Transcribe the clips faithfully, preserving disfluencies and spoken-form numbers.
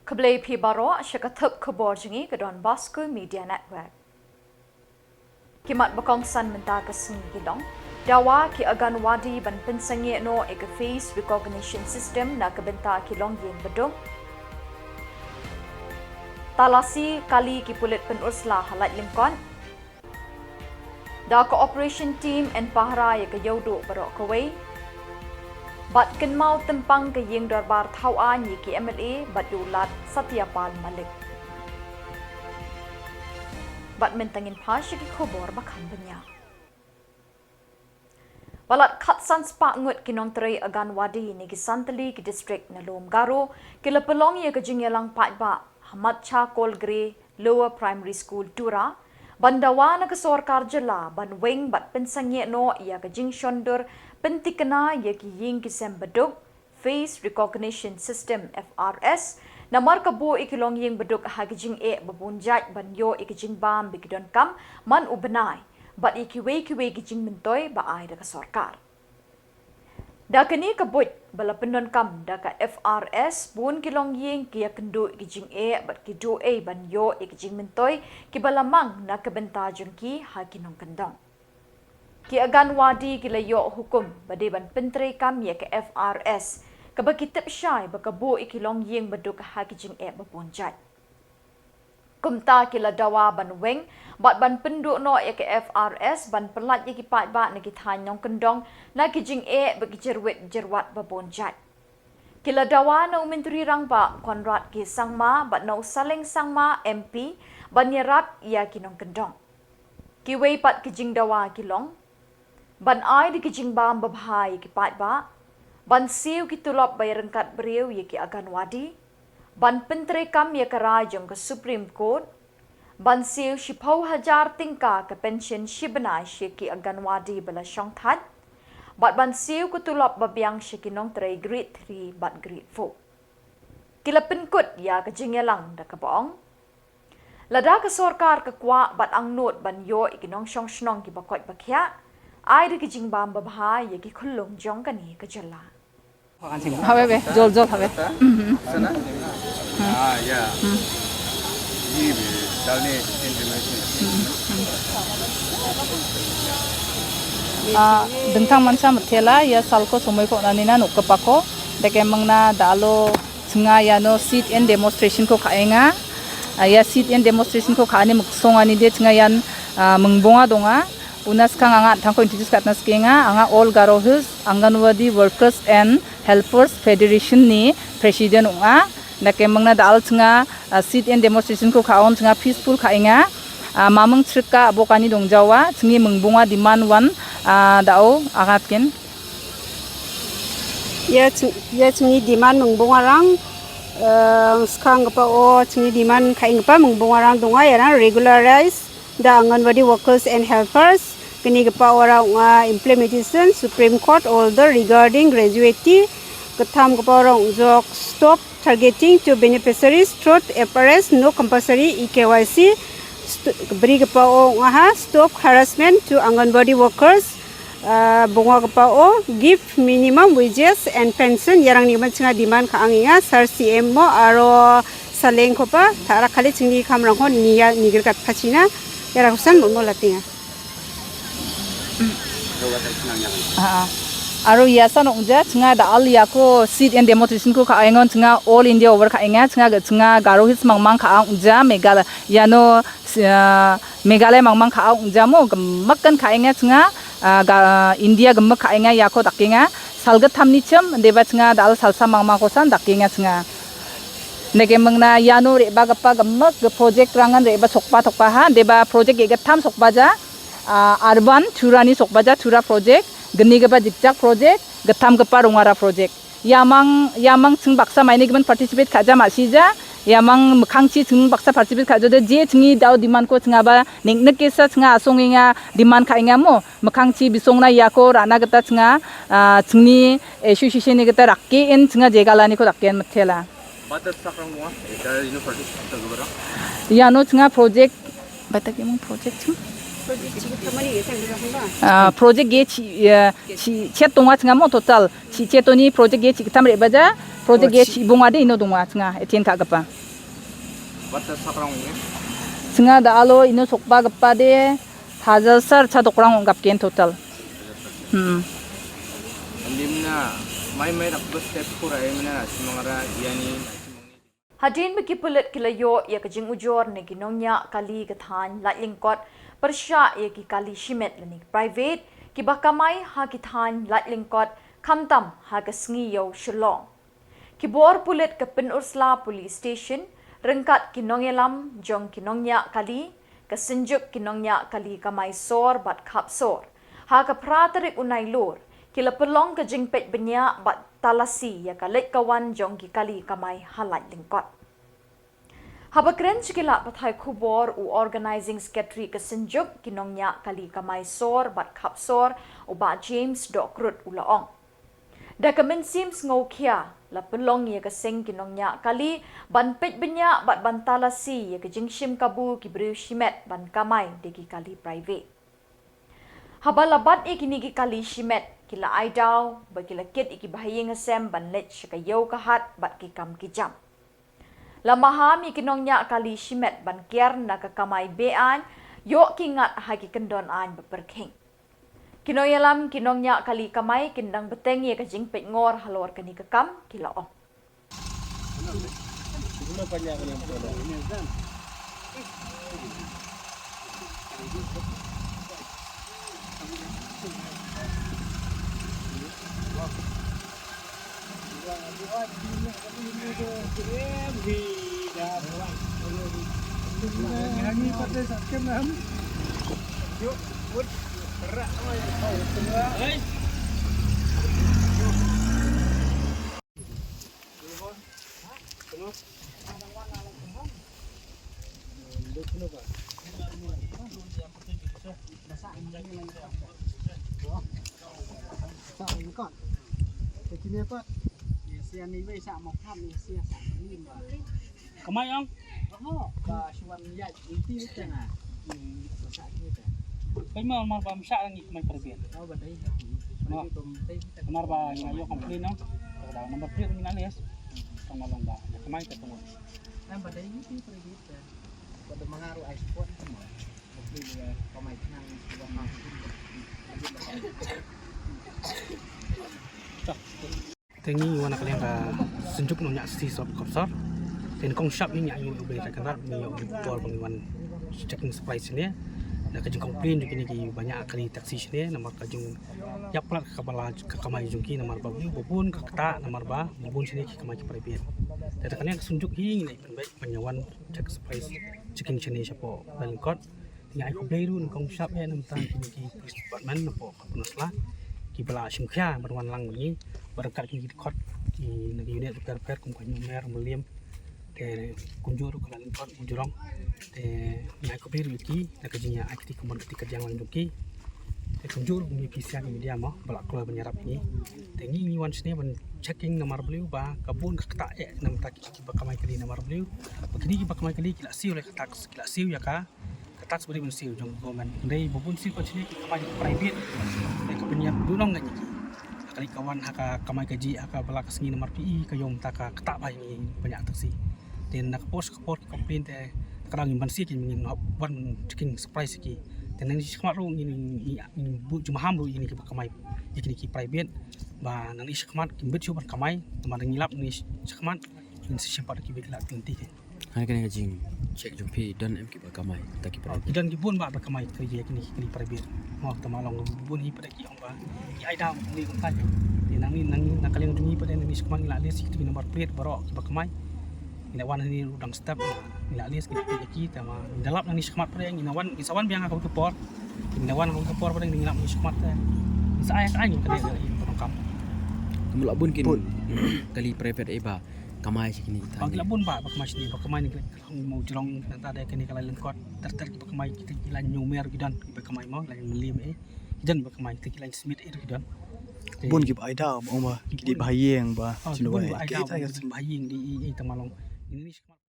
Khublei phi baroh, sha ka thup khubor jong ngi ka Don Bosco Media Network. Ki mat ba kongsan mynta ka sngi ki long: dawa ki Anganwadi ban pynsangeh noh ïa ka face recognition system na ka bynta ki longïing baduk. Talasi kali ki pulit Pynursla ha Laitlyngkot. Da ka operation team yn pahara ïa ka Ïewduh baroh kawei. Bad kynmaw tympang ka ïing dorbar thaw aiñ ïa ki M L A bad ïa u Lat Satyapal Malik. Bad mynta ngin phai sha ki khubor ba kham bniah. Palat khatsan spah ngut ki nongtrei Anganwadi na ki san tylli ki district na lum Garo ki la pynlong ïa ka jingïalang paidbah ha Matcha Kolgre Lower Primary School, Tura, ban dawa na ka sorkar jylla ban weng bad pynsangeh noh ïa ka jingshondur pyntikna ïa ki ïing ki sem baduk, face recognition system, F R S, namar ka buh ïa ki longïing baduk ha ki jingeh ba bun jait ban ïoh ïa ki jingbam ba ki donkam man u bnai bad ïa kiwei kiwei ki jingmyntoi ba ai da ka sorkar. Da kane ka buit ba la pyndonkam da ka F R S, bun ki longïing ki ïakynduh ïa ki jingeh bad ki duh ei ban ïoh ïa ki jingmyntoi kiba la mang na ka bynta jong ki ha ki nongkyndong. Ki Anganwadi ki la ïoh hukum ba dei ban pyntreikam ïa ka F R S, kaba ki tip shai ba ka buh ïa ki longïing baduk ha ki jingeh ba bun jait. Kumta ki la dawa ban weng bad ban pynduh noh ïa ka F R S ban pyllait ïa ki paidbah na ki thaiñ nongkyndong na ki jingeh bad ki jyrwit jyrwat ba bun jait. Ki la dawa na u Myntri Rangbah Conrad K Sangma bad na u Saleng Sangma M P ban ïarap ïa ki nongkyndong. Kiwei pat ki jingdawa ki long: ban ai da ki jingbam babha ïa ki paidbah, ban siew ki tulop ba ïaryngkat briew ïa ki Anganwadi, ban pyntreikam ïa ka rai jong ka Supreme Court, ban siew shiphew hajar tyngka ka pension shi bnai sha ki Anganwadi ba la shongthait, bad ban siew ka tulop ba biang sha ki nongtrei grade three bad grade four. Ki la pynkut ïa ka jingïalang da kaba ong: Lada ka sorkar ka kwah bad angnud ban ïoh ïa ki nongshong shnong kiba koit ba khiah, ai da ki jingbam babha ïa ki khyllung jong kane ka jylla. Habe be, jol jol habe. Ah, ya. Ji be, dalne, information. Ah, dengtang mansa methela, ya salko somoi ko nanina nuk kepako, deke mengna dalo. Chnga ïano sit-in demonstration ko kha enga. Ah, ïa sit-in demonstration ko kha ani muksong ani de chnga ïan, ah, Mengbonga donga. Una skang anga thang ko introduce katna skenga, anga All Garo Hills Anganwadi Workers and Helpers Federation ni president unga. Nake mengna dal chnga, ah, sit-in demonstration ko kha on chnga peaceful kha enga. Ah, mamang chrika abo kani dong jawa, chngi Mengbonga demand wan, ah, dao angat ken. Ïa ching-, ïa chingi demand Mengbonga rang, eh, skang kapa o chingi demand kha ing kapa Mengbonga rang donga ïa rang regularize the Anganwadi workers and helpers. Kini kapa o rang nga implementation Supreme Court order regarding gratuity. Ketham kapa o rang jok stop targeting to beneficiaries through F R S, no compulsory E K Y C. St-, bri kapa o nga ha stop harassment to Anganwadi workers. Ah, Mengbonga kapa o, give minimum wages and pension, ïa rang ni man chnga demand kha ang ïa sar C M mo aro Saleng kopa, thara khali chingni kham rang hon ni ïa ni gir kat phachina, ïa rang san mo mo latinga. Ah, ah. Aro ïa san ong ja, chnga dal ïa ko sit-in demonstration ko kha engon chnga All India over kha enga, chnga ga chnga Garo Hills mangmang kha ong ja, Meghalaya, ïano, ah, Meghalaya mangmang kha ong ja mo, gem makan kha enga chnga, ah, ga India gem kha enga ïa ko dak enga, salga tham ni chem, deba chnga dal salsa mangmang ko san dak enga chnga. Nege mengna ïano reba gapa gemek ge project rangan reba sokpa tokpa ha, deba project ge gatham sokpa ja, ah, urban Tura ni sokpa ja, Tura project, geni gapa jikjak project, gatham gapa Rongara project. Yamang, yamang ching baksa maine gimen participate kha ja masi ja, yamang mekhang chi ching baksa participate kha ja de je chingi dau demand ko chinga ba ning ne kesa chinga asong inga demand kha inga mo, mekhang chi bisong na ïa ko rana gata chinga, ah, chingni association ni gata rakke en chinga jegala ni ko rakke en methela. Bata sakrang mo, ita ino project ta gubara. Ïano chinga project, bata ke mong project ching? Ah, project ge chi, eh, chi chet tungwa chnga mo total. Chi chet toni project ge chi ktam re baja. Project ge chi bungwa de ino dungwa chnga. Etien ka gapa. Bata sakrang ne. Chnga da alo ino sokpa gapa de. Hajar sar cha dokrang gap ken total. Hmm. Andimna mai mai rak bas step kura emna simangara yani. Hadien ba ki pulit ki la ïoh ïa ka jingujor na ki nongñiah kali ka thaiñ Laitlyngkot pyrshah ïa ki kali shimet lane private kiba kamai ha ki thaiñ Laitlyngkot khamtam ha ka sngi ïew Shillong. Ki bor pulit ka Pynursla Police Station ryngkat ki nongïalam jong ki nongñiah kali, ka Synjuk ki nongñiah kali kamai sor bad khap sor, ha ka phra tarik u Nailur ki la pynlong ka jingpeit bniah bad talasi ïa ka leit ka wan jong ki kali kamai ha Laitlyngkot. Haba kren sha ki lad pathai khubor u Organising Secretary ka Synjuk ki nongñiah kali kamai sor bad khap sor u Bah James Dohkrut u la ong, da ka mynsiem sngewkhia la pynlong ïa ka seng ki nongñiah kali ban peit bniah bad ban talasi ïa ka jingshim kabu ki briew shimet ban kamai da ki kali private. Haba la bat ïa kine ki kali shimet ki la ai daw ba ki la kit ïa ki bahaïing hasem ban leit sha ka ïew ka hat bad ki kam ki jam. La maham ïa ki nongñiah kali shimet ban kiar na ka kamai be-aiñ, ïoh ki ngat ha ki kyndon aiñ ba pyrkhing. Ki nongïalam ki nongñiah kali kamai kin dang bteng ïa ka jingpeit ngor halor kane ka kam, ki la ong. Kamai ong. Kai ma mar ba msa ngi kamai private. Mar ba ngi ïoh complain ong. Ka da number plate ngi la list. Tang ma long ba kamai ka tang. Ba dei ngi private. Ba da mangaru ai support. Te ngi wan na ka liang ka Synjuk nongñiah kali sor khap sor. Te nyngkong shap ngi ñiah ïa u Blei Trai Kynrad, ngi ïoh u bor ba ngi wan checking supplies ne. Na ka jingcomplain jong kine kiba ñiah kali taxi shane, namar ka jingïap palat ka bala ka kamai jong ki, namar ba bun ka kata, namar ba bun shane ki kamai ki private. Te na ka liang ka Synjuk hi ngi la pynbeit ban ïa wan check supplies, checking shane shapoh Laitlyngkot. Te ngi ai khublei ruh nyngkong shap eh na bynta kine ki police department napoh ka Pynursla kiba la shim khia ban wan lang bad ngi bad ryngkat kine ki dkhot ki na ki unit bapher bapher kum ka Hynñiewmer, Mylliem, te kumjuh ruh ka Laitlyngkot, Mawjrong. Te ngi ai khublei ruh ïa ki na ka jingïa ai kti kumban kti ka jingwan jong ki. Te kumjuh ruh kum ki pisa ki media mo ba la kloi ban ïarap ïa ngi. Te ngi ngi wan shane ban checking namar balei ba ka bun ka kata eh na bynta ki kiba kamai kali namar balei ba kine kiba kamai kali ki la siew ïa ka tax, ki la siew ïa ka ka tax ba dei ban siew jong government. Hynrei ba bun siew pat shane ki kamai private. Dei ka pynïap duna ngi ki. Ha ka leit ka wan, ha ka kamai kajih, ha ka bala ka sngi namar phi i ka ïoh mynta ka ktah ba ngi pynïap taxi. Te na ka por sha ka por ki complain te ka dang ngim ban siew ki, ngin hap wan checking supplies ki. Te nangne shakhmat ruh ngin, ngin, ngin buh jingmaham ruh ïa kine kiba kamai ïa kine ki private ba nangne shakhmat kim bit shuh ban kamai. Namar ngi lap nangne shakhmat ngin sa shim pat ki ba ki la pynti ki. Ha kane ka jingcheck jong phi don em kiba kamai, ta ki private? Ki don ki bun ba, ba kamai, ki, ki, ki, ki private. Mo, ta ma long bun hi pat ki ong ba ki ai daw ni kumta. Te nangne, nangne na ka liang jong ngi pat nangne shakhmat ngi la list ki number plate baroh kiba kamai. Ngi la wan hangne ruh dang step, ngi la list ki, ki, ki, ta ma ngi da lap nangne shakhmat pat, ngi na wan, ngi sa wan biang ha kawei ka por. Ngi na wan ha kawei ka por pat, ngi lap nangne shakhmat te. Ngi sa ai, ai ngi ka dei ka dei ka kam. Kumba la bun ki kali private eh ba kamai sha kine ki thaiñ. Ba ki la bun ba, ba kamai shane, ba kamai ne ki la Mawjrong, nangta da kane ka Laitlyngkot, ter ter kiba kamai, kita ki la Hynñiewmer ki don, kiba kamai mo, la Mylliem eh. Ki don ba kamai, kita ki la Smit eh ki don. Te bun kiba ai daw ba ong ba ki dei ba ha ïing ba. Oh, ki bun ba ai daw ba ki dei ba ha ïing, dei i, i, ta ma long. Ini ni shakhmat.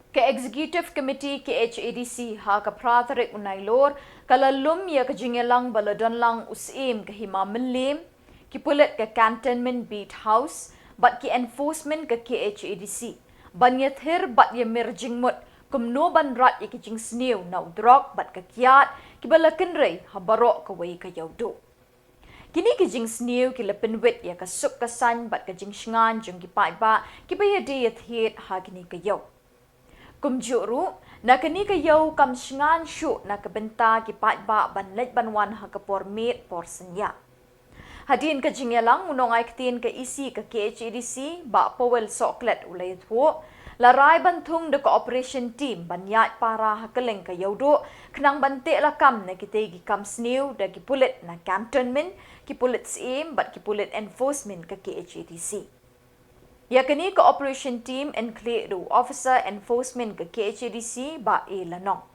Ka Executive Committee KHADC ha ka phra tarik u Nailur ka la lum ïa ka jingïalang ba la don lang u Syiem ka Hima Mylliem, ki pulit ka Cantonment Beat House bad ki enforcement ka KHADC ban ïathir bad ïamir jingmut kumno ban rat ïa ki jingsniew na u drok bad ka kiad kiba la kynrei ha baroh kawei ka ïewduh. Kine ki jingsniew ki la pynwit ïa ka suk ka saiñ bad ka jingshngaiñ jong ki paidbah kiba ïadei ïathied ha kine ki ïew. Kumjuh ruh, na kane ka ïew kam shngaiñ shuh na ka bynta ki paidbah ban leit ban wan ha ka por miet por synñiah. Hadien ka jingïalang, u nongai ktien ka EC ka KHADC, Bah Powell Sohkhlet u la ïathuh, la rai ban thung da ka operation team ban ïaid para ha kylleng ka ïewduh khnang ban teh lakam na kitei ki kam sniew da ki pulit na Cantonment, ki pulit Syiem bad ki pulit enforcement ka KHADC. Ïa kane ka operation team yn khlieh da u officer enforcement ka KHADC, Bah A Lanong.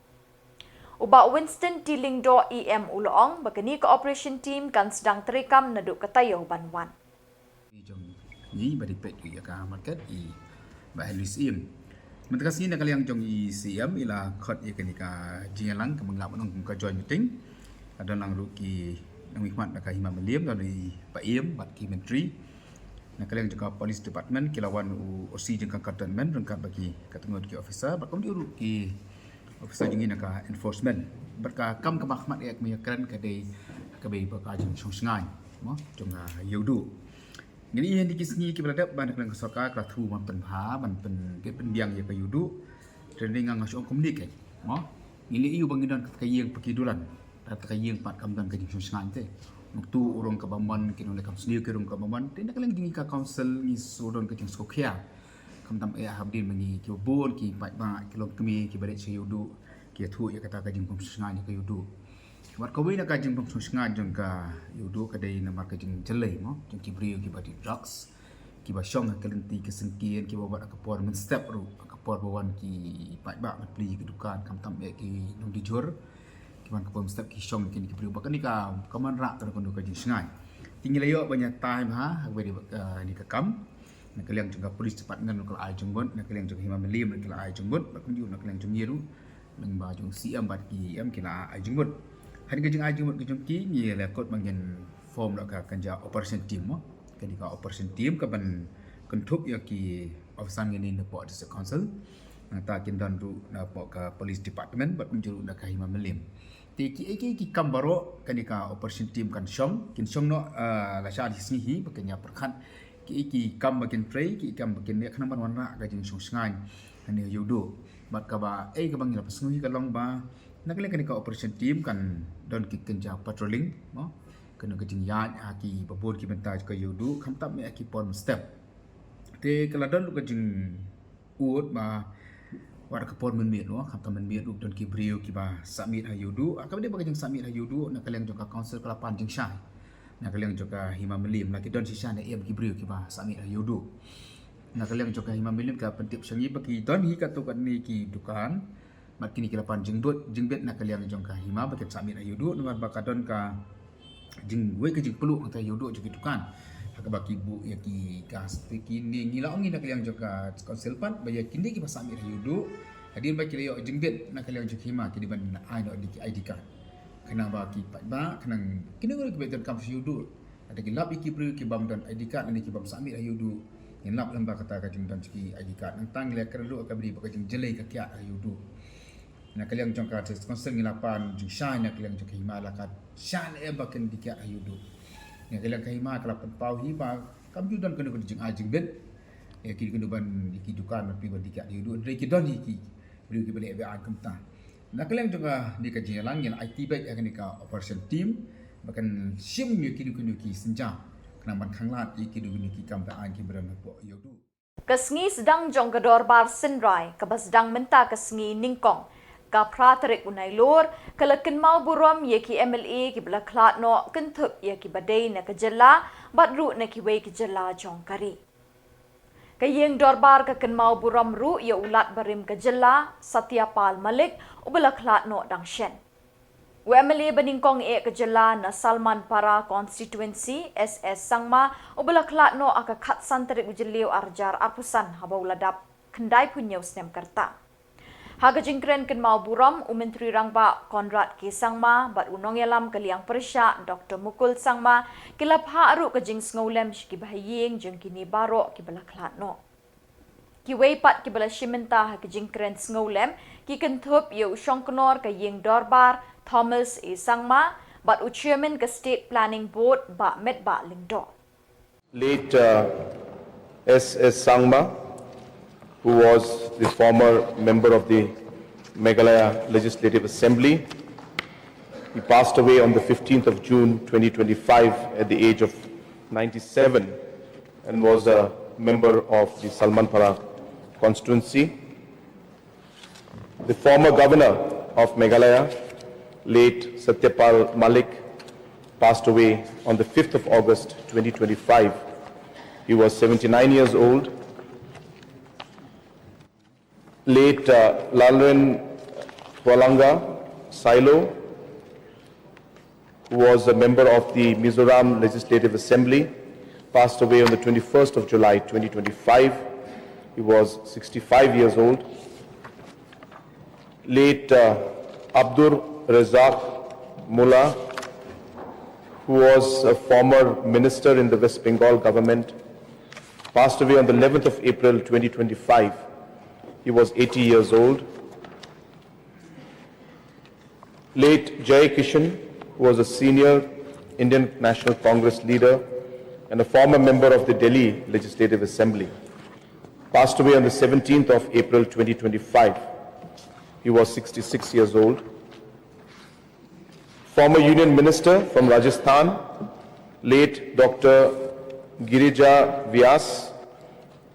U Bah Winston T Lyngdoh EM u la ong ba kane ka operation team kan sdang treikam naduh ka taïew ban wan. Jong ngi ba dei peit ïa ka market i Bah Henry Syiem. Mynta ka sngi na ka liang jong i Syiem i la khot ïa kane ka jingïalang kaba ngi lah ban ong kum ka joint meeting. Ka don lang ruh ki nongmihkhmat na ka Hima Mylliem, don i Bah Ïem bad ki myntri. Na ka liang jong ka police department ki la wan u OC jong ka cantonment ryngkat bad ki katngud ki officer bad kumjuh ruh ki officer jong ngi na ka enforcement. Bad ka kam kaba khmat ïa ka mih kren ka dei kaba ïa ka jingshong shngaiñ mo jong ka ïewduh. Ngi ïa ngi ki sngi kiba la dep ba na ka liang ka sorkar ka la thmu ban pynbha ban pyn pynbiang ïa ka ïewduh. Trending nga nga shong kumne ka mo. Ngi ïa u ba ngi don ka ïing paki dulan. Ka ïing pat kam don ka jingshong shngaiñ te. Nuktu u rong kaba mon ki nong le kam sniew ki rong kaba mon. Te na ka liang jong ngi ka council ngi shu don ka jingsngewkhia. Khamtam eh hapdin ma ngi kiba bun ki paidbah ki longkmie kiba dei sha ïewduh ki ïathuh ïa kata ka jingbym shngaiñ ka ïewduh. Wat kawei na ka jingbym shngaiñ jong ka ïewduh ka dei namar ka jingjyllei mo jong ki briew kiba dei drugs kiba shong ha ka lynti ka syngkien kiba wat ka por mynstep ruh ka por ba wan ki paidbah ban plie ki dukan khamtam eh ki nongdijhur kiba ka por mynstep ki shong kin ki briew ba kane ka ka man rah ka ka jingshngaiñ. Te ngi la ïoh ban ïa time ha ha kawei ni ka kam. Na ka liang jong ka police department ka la ai jingmut, na ka liang jong ka Hima Mylliem ka la ai jingmut, bad kumjuh na ka liang jong ngi ruh, lyngba jong CM bad ki EM ki la ai jingmut. Hadien ka jingai jingmut ka jong ki ngi la kut ba ngin form da ka kynja operation team mo. Kane ka operation team ka ban kynthup ïa ki officer ngi na poh district council. Nangta kin don ruh na poh ka police department bad kumjuh ruh na ka Hima Mylliem. Te ki ei ki ei ki kam baroh kane ka operation team kan shong, kin shong noh, ah, la shah shi sngi hi ba kin ïa pyrkhat ki ei ki kam ba kin trei, ki ei kam ba kin ïa khnang ban wanrah ka jingshong shngaiñ kane ïewduh. Bad kaba ei kaba ngi la pynsngew hi ka long ba na ka liang kane ka operation team kan don ki kynja patrolling mo. Kane ka jingïaid ha ki babun ki bynta ka ïewduh khamtam eh ha ki por mynstep. Te ka la don ruh ka jing ud ba wat ka por mynmiet noh, khamtam mynmiet ruh don ki briew kiba sah miet ha ïewduh. Kaba dei ba ka jingsah miet ha ïewduh na ka liang jong ka council ka la pan jingshai. Na ka liang jong ka Hima Mylliem la ki don shisha ne em ki briew kiba sah miet ha ïewduh. Na ka liang jong ka Hima Mylliem ka pyntip sha ngi ba ki don hi katto katne ki dukan. Bad kine ki la pan jingbit, jingbit na ka liang jong ka Hima ba kin sah miet ha ïewduh namar ba ka don ka jingwei ka jingpluh hangta ïewduh jong ki dukan. Ha kaba ki buh ïa ki gas te kine ngi la ong ngi na ka liang jong ka council pat ba ïa kine kiba sah miet ha ïewduh. Hadien ba ki la ïoh jingbit na ka liang jong ka Hima ki dei ban ai noh da ki ID card. Khnang ba ki paidbah khnang kine kiba donkam sha ïewduh. Lada ki lap ïa ki briew ki bym don ID card lane ki bym sah miet ha ïewduh. Ngin lap lyngba kata ka jingdon jong ki ID card. Nangta ngi la kren ruh kaba dei ba ka jingjyllei ka kiad ha ïewduh. Na ka liang jong ka district council ngi la pan jingshai na ka liang jong ka Hima la ka shah ne em ba kin dei kiad ha ïewduh. Na ka liang ka Hima ka la pynpaw hi ba kam ju don kano kano jingai jingbit. Ïa ki kano ban ïa ki dukan ban plie ban dei kiad ha ïewduh. Hynrei ki don hi ki briew kiba leh beiñ kumta. Na ka liang jong kane ka jingïalang ngi la aiti beit ïa kane ka operation team ba kan shim ïa kino kino ki synjam khnang ban khanglad ïa kino kino ki kam beiñ kiba don hapoh ïewduh. Ka sngi sdang jong ka dorbar synrai kaba sdang mynta ka sngi nyngkong ka phra tarik u Nailur ka la kynmaw burom ïa ki MLA kiba la khlad noh kynthup ïa kiba dei na ka jylla bad ruh na kiwei ki jylla jong ka ri. Ka ïing dorbar ka kynmaw burom ruh ïa u Lat barim ka jylla Satya Pal Malik uba la khlad noh dang shen. U MLA ba nyngkong eh ka jylla na Salmanpara constituency, S S Sangma, uba la khlad noh ha ka khatsan tarik u Jylliew arhajar arphew san haba u la dap khyndai phew hynñiew snem ka rta. Ha ka jingkren kynmaw burom, u Myntri Rangbah Conrad K Sangma bad u nongïalam ka liang pyrshah Doctor Mukul Sangma ki la phah ruh ka jingsngewlem sha ki bahaïing jong kine baroh ki ba la khlad noh. Kiwei pat ki ba la shim bynta ha ka jingkren sngewlem ki kynthup ïa u shongknor ka ïing dorbar Thomas A Sangma bad u Chairman ka State Planning Board, Bah Metbah Lyngdoh. Late uh, S S Sangma, who was the former member of the Meghalaya Legislative Assembly. He passed away on the fifteenth of June twenty twenty-five at the age of ninety-seven and was a member of the Salmanpara constituency. The former governor of Meghalaya, late Satyapal Malik, passed away on the fifth of August twenty twenty-five. He was seventy-nine years old. Late uh, Lalrinpualanga Sailo, who was a member of the Mizoram Legislative Assembly, passed away on the twenty-first of July twenty twenty-five. He was sixty-five years old. Late uh, Abdur Razak Mullah, who was a former minister in the West Bengal government, passed away on the eleventh of April twenty twenty-five. He was eighty years old. Late Jay Kishan, who was a senior Indian National Congress leader and a former member of the Delhi Legislative Assembly, passed away on the seventeenth of April twenty twenty-five. He was sixty-six years old. Former Union Minister from Rajasthan, late Doctor Girija Vyas,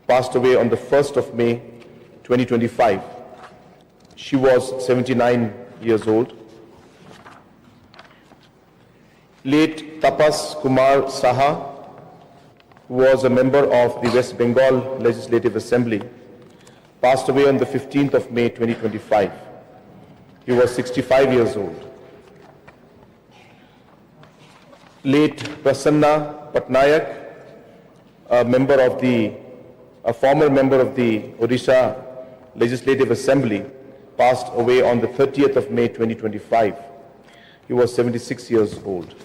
passed away on the first of May twenty twenty-five. She was seventy-nine years old. Late Tapas Kumar Saha, who was a member of the West Bengal Legislative Assembly, passed away on the fifteenth of May twenty twenty-five. He was sixty-five years old. Late Prasanna Patnaik, a member of the, a former member of the Odisha Legislative Assembly, passed away on the thirtieth of May twenty twenty-five. He was seventy-six years old.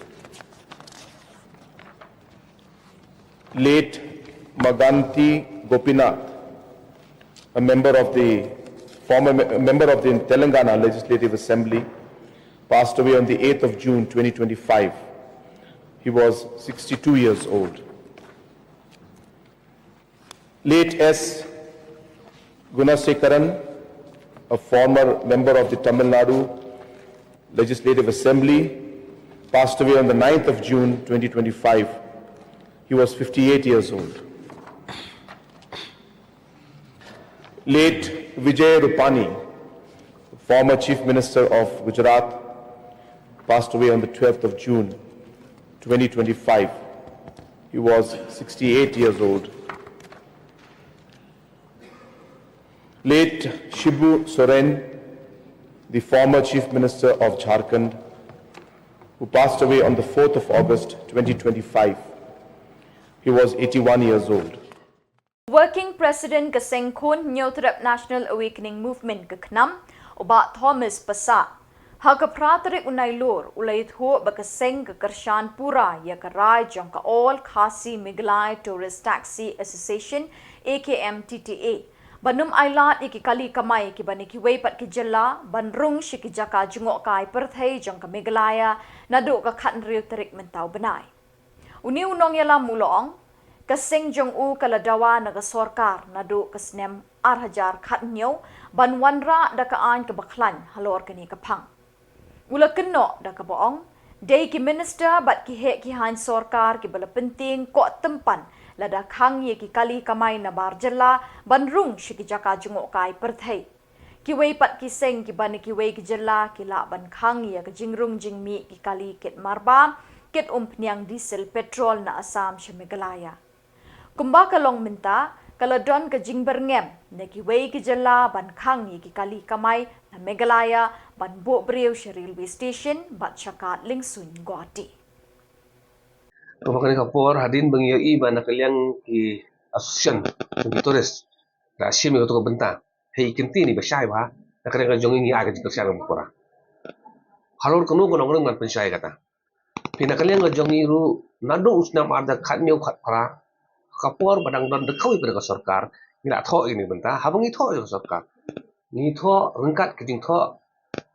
Late Maganthi Gopinath, a member of the former me- member of the Telangana Legislative Assembly, passed away on the eighth of June twenty twenty-five. He was sixty-two years old. Late S Gunasekharan, a former member of the Tamil Nadu Legislative Assembly, passed away on the ninth of June twenty twenty-five. He was fifty-eight years old. Late Vijay Rupani, former Chief Minister of Gujarat, passed away on the twelfth of June twenty twenty-five. He was sixty-eight years old. Late Shibu Soren, the former Chief Minister of Jharkhand, who passed away on the fourth of August twenty twenty-five. He was eighty-one years old. Working President ka seng khun Hynñiewtrep National Awakening Movement ka KHNAM, u Bah Thomas Passah, ha ka phra tarik u Nailur u la ïathuh ba ka seng ka kyrshan pura ïa ka rai jong ka All Khasi Meghalaya Tourist Taxi Association, A K M T T A, ban ym ailad ïa ki kali kamai kiba na kiwei pat ki jylla ban rung sha ki jaka jngohkai pyrthei jong ka Meghalaya naduh ka khathynriew tarik mynta u bnai. Une u nongïalam u la ong, ka seng jong u ka la dawa na ka sorkar naduh ka snem ar hajar khathynñiew ban wanrah da ka aiñ kaba khlaiñ halor kane ka phang. U la kynnoh da kaba ong, dei ki minister bad ki heh ki haiñ sorkar kiba la pyntieng koh tympan lada khang ïa ki kali kamai nabar jylla ban rung sha ki jaka jngohkai pyrthei. Kiwei pat ki seng kiba na kiwei ki jylla ki lah ban khang ïa ka jingrung jingmih ki kali kit marba, kit umphniang diesel petrol na Assam sha Meghalaya. Kumba ka long mynta, ka la don ka jingbyrngem na kiwei ki jylla ban khang ïa ki kali kamai na Meghalaya ban buh briew sha railway station bad sha kad lyngsuiñ Guwahati. Kaba kane ka por hadien ba ngi ïohi ba na ka liang ki association jong ki tourist da shim ïa kato ka bynta, hei kynti ni ba shai ba Na ka liang ka jong ngi ngi ai ka jingkyrshan kaba kora. Halor kano kano kano ngan pynshai kata. Phi na ka liang ka jong ngi ruh naduh u snem ar hajar khatñiew khatphra, ka por ba dang don da kawei pat ka sorkar, ngi la thoh ïa kane ka bynta, haba ngi thoh ïa ka sorkar, ngi thoh ryngkat ka jingthoh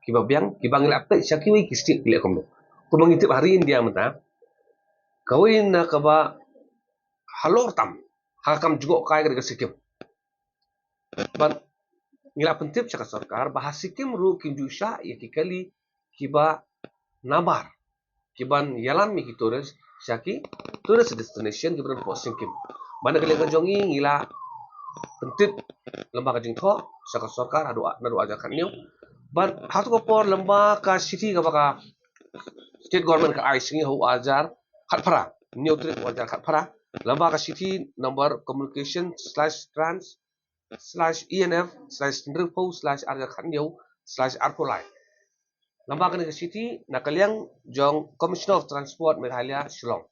kiba biang, kiba ngi la peit sha kiwei ki state ki leh kumno. Kumba ngi tip ha ri India mynta, kawei na kaba halor tam ha ka kam jngohkai ka dei ka Sikkim. Bad ngi la pyntip sha ka sorkar ba ha Sikkim ruh kim ju shah ïa ki kali kiba nabar, kiban ïalam ïa ki tourist sha ki tourist destination kiba don hapoh Sikkim. Bad na ka liang ka jong ngi ngi la pyntip lyngba ka jingthoh sha ka sorkar haduh, naduh ar hajar khatñiew. Bad ha kato ka por lyngba ka shithi kaba ka state government ka ai sha ngi ha u ar hajar khatphra, hynñiew tarik u ar hajar khatphra, lyngba ka shithi number communication slash trans slash enf slash hynriewphew slash ar hajar khatñiew slash arphew lai. Lyngba kane ka shithi, na ka liang jong Commissioner of Transport Meghalaya Shillong,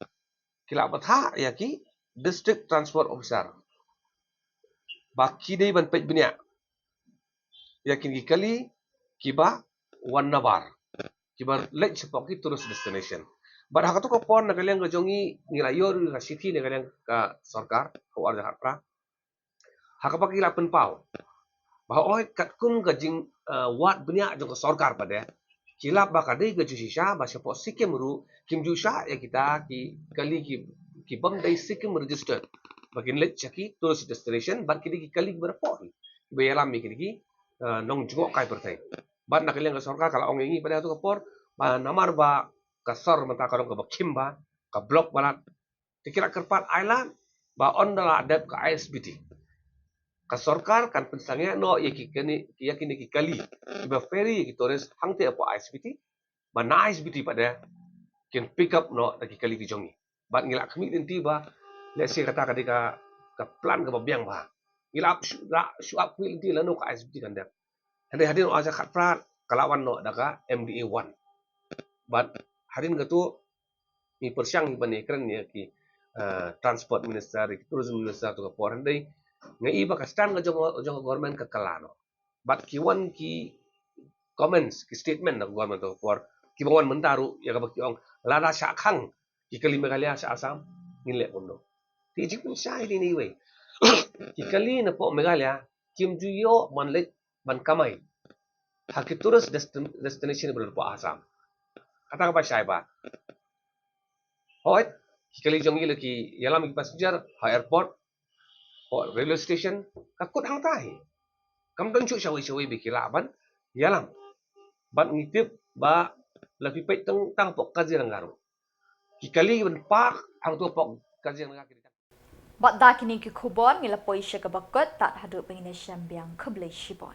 ki la bthah ïa ki District Transport Officer ba ki dei ban peit bniah ïa kine ki kali kiba wan nabar, kiba leit shapoh ki tourist destination. Bad ha kato ka por na ka liang ka jong ngi ngi la ïoh ruh ka shithi na ka liang ka sorkar ha u ar hajar khatphra, ha kaba ki la pynpaw ba hooid katkum ka jing, eh, wad bniah jong ka sorkar pat de, ki lap ba ka dei ka jingshisha ba shapoh Sikkim ruh kim ju shah ïa kita ki kali ki, kibym dei Sikkim registered ba kin leit sha ki tourist destination, bad ki dei ki kali kiba hapoh hi, kiba ïalam ïa ki dei ki, eh, nongjngohkai pyrthei. Bad na ka liang ka sorkar ka la ong ïa ngi pat de ha kato ka por ba namar ba ka sor mynta ka long kaba khim bha, ka block palat, te ki la kyrpad ailad ba ynda la dep ka I S B T, ka sorkar kan pynsangeh noh ïa ki kane, ïa kine ki kali kiba ferry ïa ki tourist hangtei hapoh I S B T, ba na I S B T pat de kin pick up noh da ki kali ki jong ngi. Bad ngi la khmih lynti ba lehse kata ka dei ka, ka plan kaba biang bha. Ngi la shu, la shu ap khmih lynti lano ka I S B T kan dep. Hynrei hadien u ar hajar khatphra ka la wan noh da ka M D A one. Bad hadien kato ngi pyrshang hi ban ïakren ïa ki, eh, transport minister, ïa ki tourism minister ha kato ka por, hynrei nga i ba ka stand ka jong, jong ka government ka kylla noh. Bad ki wan ki comments, ki statement na ka government ha kato ka por, kiba wan mynta ruh ïa kaba ki ong lada shah khang ki kali Meghalaya sha Assam, ngin leh kumno. Te jingpynshai dei na iwei, ki kali napoh Meghalaya kim ju ïoh ban leit ban kamai ha ki tourist destin-, destination ba don hapoh Assam. Kata kaba shai bha. Hooid, ki kali jong ngi la ki ïalam ïa ki passenger ha airport, ha railway station, ka kut hangta hi. Kam don shuh shawei shawei ba ki lah ban ïalam. Bad ngi tip ba la phi peit tang, tang hapoh Kaziranga ruh, ki kali ban park hangto hapoh Kaziranga ki dei tang. Bad da kine ki khubor ngi la poi sha kaba kut, tad haduh ba ngin ïashem biang, khublei shibun.